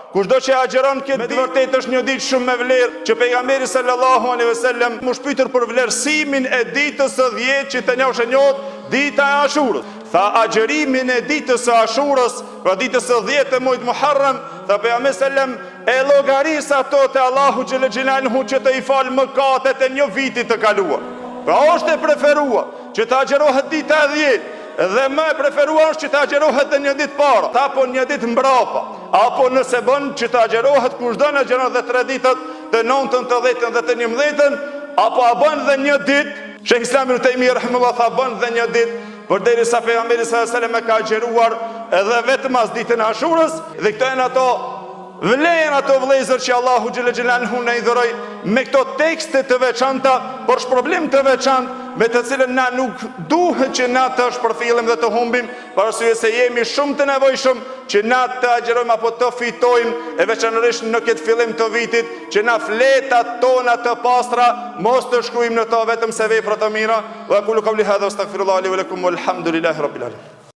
Kushdo që e agjëron këtë ditë, me të vërtetë është një ditë shumë me vlerë, që Pejgamberi sallallahu alejhi ve sellem është pyetur për vlerësimin e ditës së dhjetë që te ne është e njohur dita e Ashurës. Tha agjërimin e ditës së Ashurës, pra ditës së dhjetë të muajit Muharrem, tha Pejgamberi sallam e llogaris ato te Allahu xhele xhelaluhu që të i falë mëkatet e një viti të kaluar. Pra është e preferuar që të agjërohet dita e dhjetë dhe më e preferuar është që të agjërohet dhe një ditë para, apo një ditë mbrapa. Apo nëse bën që të agjërohet kush don agjëron dhe tre ditët, të nëntën, të dhjetën dhe të njëmbëdhjetën, apo a bën dhe një ditë? Shejh Islam ibn Tejmije rahimehullah tha bën dhe një ditë, përderisa Pejgamberi sallallahu alejhi ve sellem e ka agjëruar edhe vetëm as ditën e Ashurës, dhe këto janë ato vlera ato vëllezër që Allahu xhele xhelaluhu na i dhuroi me këto tekste të veçanta, por shpërblim të veçantë me të cilën na nuk duhet që na të shpërfillim dhe të humbim, Për arsye se jemi shumë të nevojshëm që na të agjërojmë apo të fitojmë, e veçanërisht në këtë fillim të vitit, që na fletat tona të pastra mos të shkruajmë në to vetëm se vepra të mira. Wa aqulu qawli hadha wa astaghfirullah li wa lakum walhamdulillahi rabbil alamin.